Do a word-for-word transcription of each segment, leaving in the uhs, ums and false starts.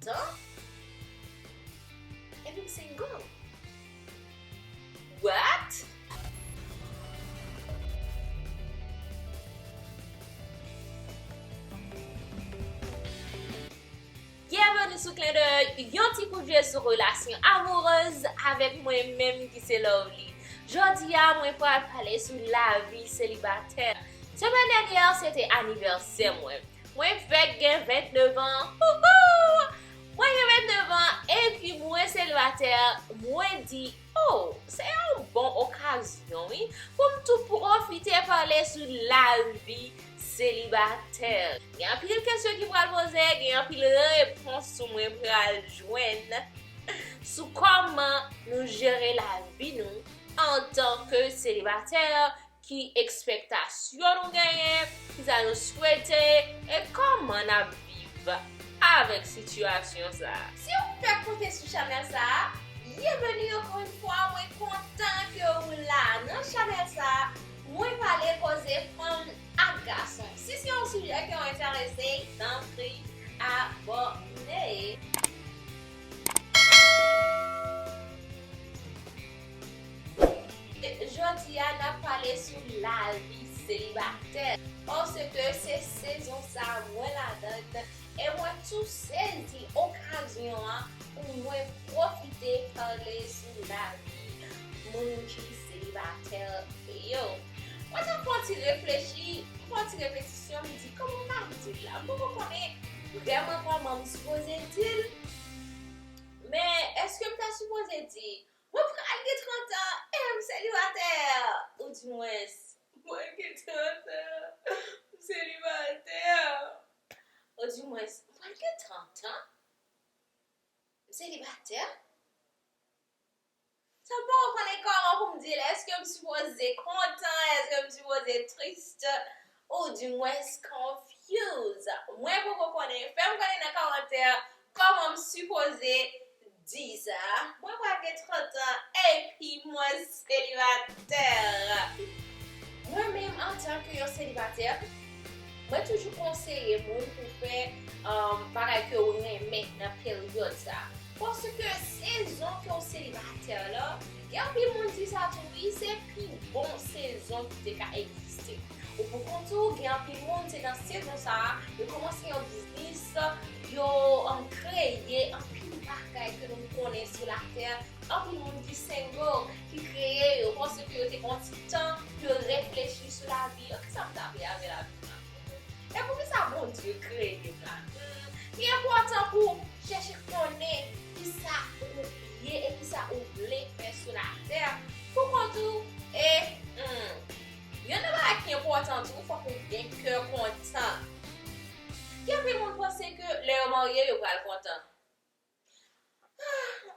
Tan? Epi m single. What? Byenveni sou Klendèy, yon ti kout je sou relasyon amourèz avèk mwen menm ki se Lovely. Jodi a, mwen pral pale sou lavi selibatè. Semèn dènyè, se te anivèsè mwen. Mwen fèk gen vennèf an. Wouhou! Mwen gen vennèf an, epi mwen selibatè, mwen di, oh, se yon bon okazyon, wi, pou m tou pwofite pale sou lavi selibatè. Gen anpil kesyon ki pral poze, gen anpil repons tou mwen pral jwenn sou kòman nou jere lavi nou antanke selibatè, ki ekspektasyon nou genyen, kisa nou swete, e kòman n ap viv avèk sitiyasyon sa a. Si w fèk monte sou chanèl sa a, byenveni ankò yon fwa, mwen kontan ke w la. Nan chanèl sa a, mwen pale koze fanm ak gason. Si se yon sijè ke w enterese, tanpri abòne. Jodi a, n ap pale sou lavi selibatè, paske se sezon sa a mwen ladan l, e mwen tou sezi okazyon an pou mwen pwofite pale sou lavi moun ki selibatè yo. Mwen te fè yon ti reflechi, m fè yon ti repetisyon, m di, kòman m ap di l la? M poko konnen vrèman kòman m sipoze di l. Men, èske m ta sipoze di, mwen pral gen trant an e m selibatè? Oudimwens, mwen gen trant an, m selibatè. Oudimwens, mwen gen trant an, m selibatè? Sa m poko konnen kòman pou m di l. Èske m sipoze kontan? Èske m sipoze tris? Oudimwens confuse. Mwen poko konnen. Fè m konnen nan kòmantè kòman m sipoze di sa. Mwen pral gen trant an epi mwen selibatè. Mwen menm, antanke yon selibatè, mwen toujou konseye moun pou fè, um, bagay ke w renmen nan peryòd sa a. Paske sezon ke w selibatè la, gen anpil moun di sa tou, wi, se pi bon sezon ki te ka egziste. Ou pou kont ou, gen anpil moun, se nan sezon sa a, yo kòmanse yon biznis, yo, um, kreye anpil bagay ke nou konnen sou latè. Anpil moun ki single, ki kreye yo, paske yo te gen yon ti tan pou yo reflechi sou lavi yo. Kisa m ta vle avè lavi m la? E poukisa Bondye kreye m la? Hmm, li enpòtan pou w chèche konnen kisa ou ye e kisa ou vle fè sou latè pou kont ou. E, hmm, youn nan bagay ki enpòtan tou, fòk ou gen kè kontan. Gen anpil moun panse ke lè yo marye, yo pral kontan. Ah,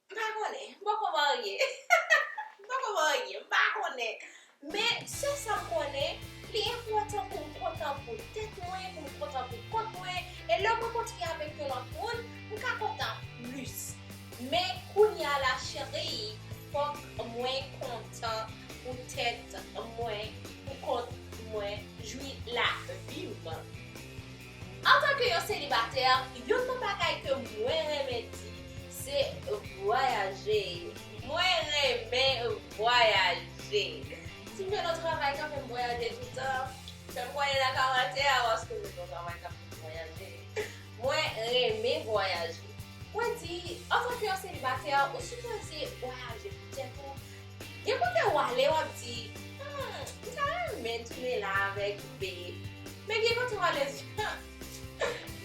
m pa konnen. M poko marye. M poko marye. M pa konnen. Men, sèl sa m konnen, li enpòtan pou m kontan pou tèt mwen, pou m kontan pou kont mwen. E lè mwen kontre avèk yon lòt moun, m ka kontan plis. Men kounye a la, cheri, fòk mwen kontan pou tèt mwen, pou kont mwen, jwi lavi m. Antanke yon selibatè, youn nan bagay ke mwen renmen di, se vwayaje. Mwen renmen vwayaje. Si m jwenn yon travay k ap fè m vwayaje toutan, fè m konnen nan kòmantè a, paske m jwenn yon travay k ap fè m vwayaje. Mwen renmen vwayaje. Mwen di, antanke yon selibatè, ou sipoze vwayaje pou tèt ou. Gen kote w ale, w ap di, hmm, m ta renmen tounen la avèk B. Men gen kote w ale, w di,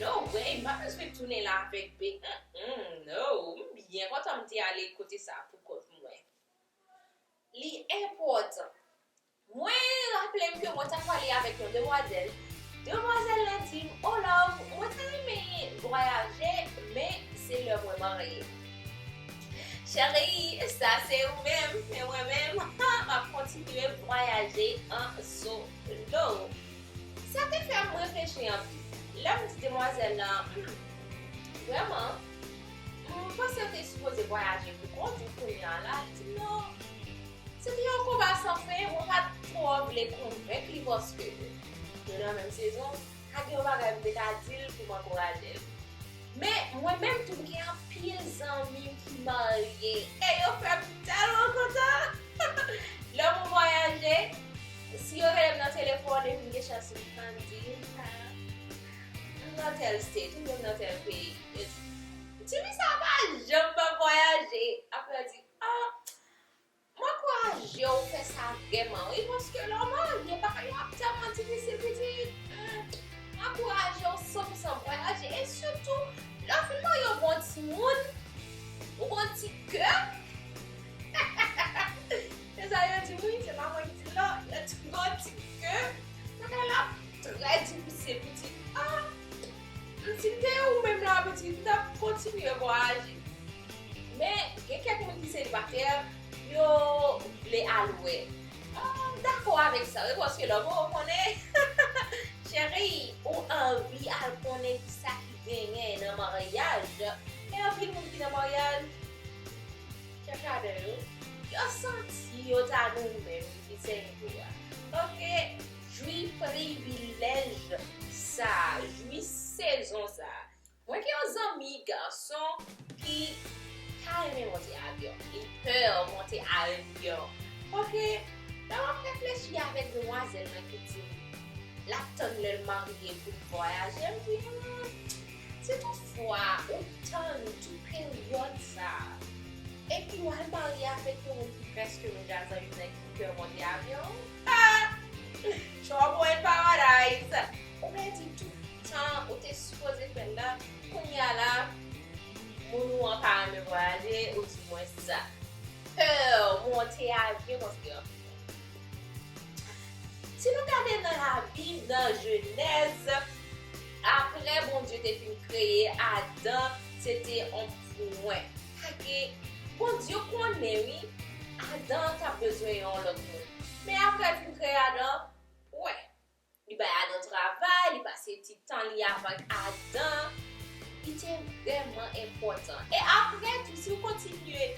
no way, m pa bezwen tounen la avèk B. Mm, mm, no, m byen kontan m te ale kote sa pou kont mwen. Li enpòtan. Mwen raple m ke mwen ta pale avèk yon demwazèl. Demwazèl la di m, "Oh love, mwen ta renmen vwayaje, men se lè mwen marye." Cheri, sa se ou menm, men mwen menm, m ap kontinye vwayaje an solo. Sa te fè m reflechi anpil. Lè m di demwazèl la, hmm, vrèman, m panse w te sipoze vwayaje pou kont ou kounye a la, li di m non. Se te yon konba san fen, mwen pa t twò vle konvenk li paske nou nan menm sezon, pa gen yon bagay m te ka di l pou m ankouraje l. Men, m Mwen menm tou, m gen anpil zanmi m ki marye. E yo fè m tèlman kontan. Lè mwen vwayaje, si yo rele m nan telefòn epi m gen chans m tann di, "Ah, m nan tèl state, oubyen m nan tèl peyi." Yo di, "Tifi sa pa janm pa vwayaje." Apre yo di, "Ah, m ankouraje w fè sa vrèman, wi, paske lè w marye, bagay yo ap tèlman difisil, pitit. Hmm, m ankouraje w san pou san vwayaje, e sitou, lè w fin marye, w gon timoun, ou gon ti kè." Se sa yo di m, wi, se pa mwen ki di l, non, yo di m gon ti kè, bagay la ap trè difisil, pitit. Ah, si m te ou menm la, pitit, m t ap kontinye vwayaje. Men, gen kèk moun ki selibatè, yo vle al wè. Ah, m dakò avèk sa, wi, paske lè w poko konnen, cheri, ou anvi al konnen kisa ki genyen nan maryaj. Gen anpil moun ki nan maryaj, chèf ladan yo, yo santi yo ta nou menm ki sèvi a. Ok, jwi privilèj sa, jwi sezon sa. Mwen gen yon zanmi gason ki pa renmen monte avyon. Li pè monte avyon. Ok, lè m ap reflechi avèk demwazèl nan ki di m l ap tann lè l marye pou l vwayaje, m di, "Hmm, si toutfwa ou tann tout peryòd sa a, epi w al marye avèk yon moun ki prèske menm jan zanmi m nan ki pè monte avyon, ah! Trouble in paradise." Ou pèdi tout tan ou te sipoze fè l la, kounye a la, moun ou an pa renmen vwayaje, ou di mwen sa. Pè monte avyon, paske si nou gade nan Labib, nan Jenèz, apre Bondye te fin kreye Adan, se te yon pwen. Sa ke Bondye konnen, wi, Adan t ap bezwen yon lòt moun. Men apre l fin kreye Adan, wè, li bay Adan travay, li pase ti tan li avèk Adan. Li te vrèman enpòtan. E apre tou, si w kontinye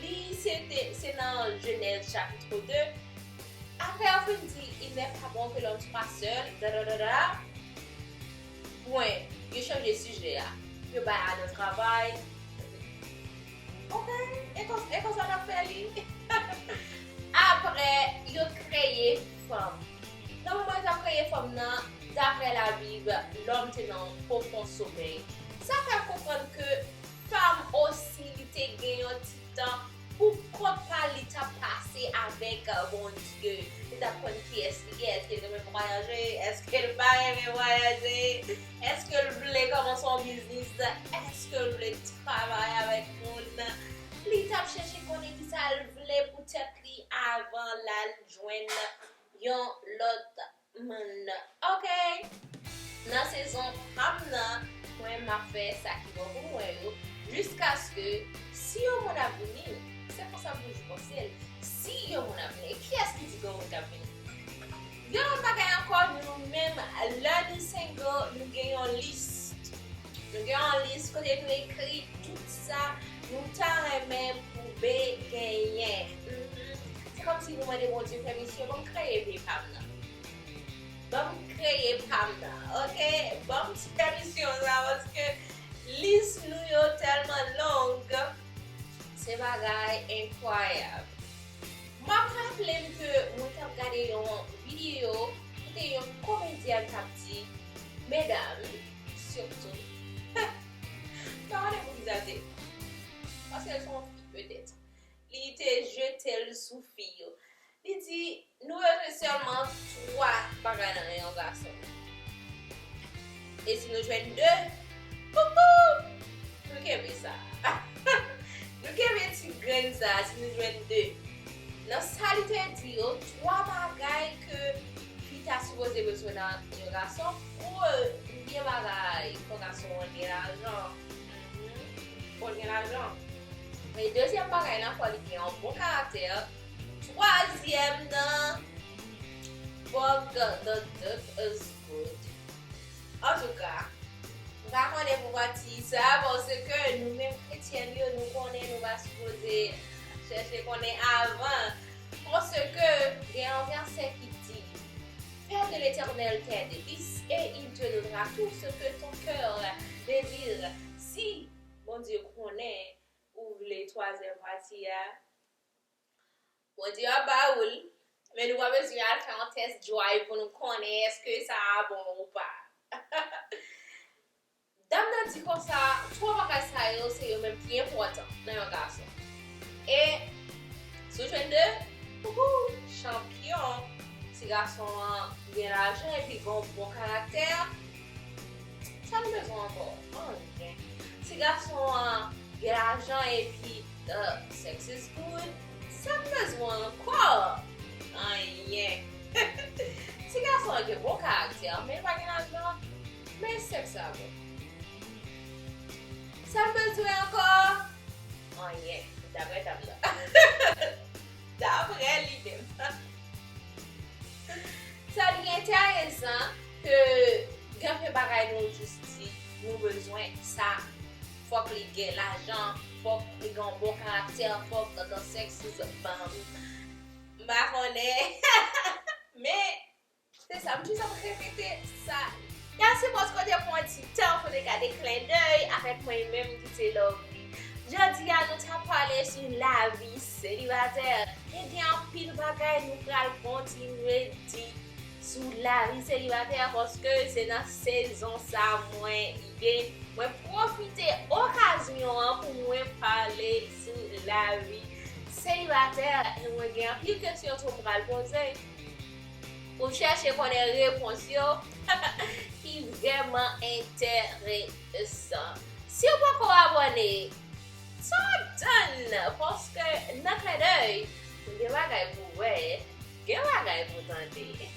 li, se te, se nan Jenèz chapit de. Apre, yo fin di, "Il n'est pas bon que l'homme soit seul, da, da, da, da." Pwen. Yo chanje sijè a. Yo bay Adan travay. Ok, e kon-, e konsa n ap fè li. Apre, yo kreye fanm. Nan moman yo t ap kreye fanm nan, daprè Labib, lòm te nan pwofon somèy. Sa fè m konprann ke fanm osi, li te gen yon ti tan pou kont pa l, li t ap pase avèk Bondye. Li t ap konn kiyès li ye, èske l renmen vwayaje, èske l pa renmen vwayaje, èske l vle kòmanse yon biznis, èske l vle travay avèk moun. Li t ap chèche konnen kisa l vle pou tèt li avan l al jwenn yon lòt moun. Ok. Nan sezon pa m nan, mwen m ap fè sa ki bon pou mwen yo, jiskaske si yon moun ap vini, se konsa m toujou panse l. Si yon moun ap vini, e kiyès ki di gen yon moun k ap vini? Yon lòt bagay ankò, nou menm, lè nou single, nou gen yon lis. Nou gen yon lis kote nou ekri tout sa nou ta renmen pou be genyen. Mhm. Se kòmsi nou mande Bondye pèmisyon, ban m kreye be pa m nan. Ban m kreye pa m nan, ok? Ban m ti pèmisyon sa, paske lis nou yo tèlman long. Se bagay enkwayab. M ap raple m ke mwen t ap gade yon videyo kote yon komedyèn t ap di, medam, sitou, m pa konnen poukisa se, paske l se yon fi, petèt. Li te jete l sou fi yo. Li di, nou bezwen sèlman twa bagay nan yon gason. E si nou jwenn de, poupou! Nou kenbe sa. Nou kenbe ti grenn sa, si nou jwenn de. Nan sa li te di yo, twa bagay ke fi ta sipoze bezwen nan yon gason, pou premye bagay, fò gason an gen lajan. Mhm. Fò l gen lajan. E dezyèm bagay la, fò li gen yon bon karaktè. Twazyèm nan, bug the duck is good. Antouka, m pa konnen pou pati sa, paske nou menm kretyèn yo, nou konnen nou pa sipoze chèche konnen avan. Paske gen yon vèsè ki di, Père de l'Éternel t'aide, et il te donnera tout ce que ton cœur désire. Si Bondye konnen ou vle twazyèm pati a. Bondye ap ba ou l, men nou pa bezwen al fè yon test drive pou nou konnen èske sa a bon ou pa. Dam nan di konsa, twa bagay sa yo se yo menm ki enpòtan nan yon gason. E sou jwenn de, wouhou, chanpyon. Si gason an gen lajan epi gen yon bon karaktè, sa n bezwen ankò? Anyen. Si gason an gen lajan epi the sex is good, sa n bezwen ankò? Anyen. Si gason an gen bon karaktè men l pa gen lajan, men sèks la bon. Sa m bezwen ankò? Anyen, daprè dam nan. Daprè li menm. Sa li enteresan ke gen anpil bagay nou jis di nou bezwen sa. Fòk li gen lajan, fòk li gen yon bon karaktè, fòk the sex is a bomb. M pa konnen. Men se sa, m jis ap repete sa. Mèsi paske w te pran ti tan pou te gade Klendèy avèk mwen menm ki se Lovely. Jodi a, nou t ap pale sou lavi selibatè. Men gen anpil bagay nou pral kontinye di sou lavi selibatè paske se nan sezon sa mwen ye. Mwen pwofite okazyon an pou mwen pale sou lavi selibatè. E mwen gen anpil kesyon tou m pral poze pou chèche konnen repons yo ki vrèman enteresan. Si w poko abòne, sa w ap tann? Paske nan Klendèy, gen bagay pou wè, gen bagay pou tande.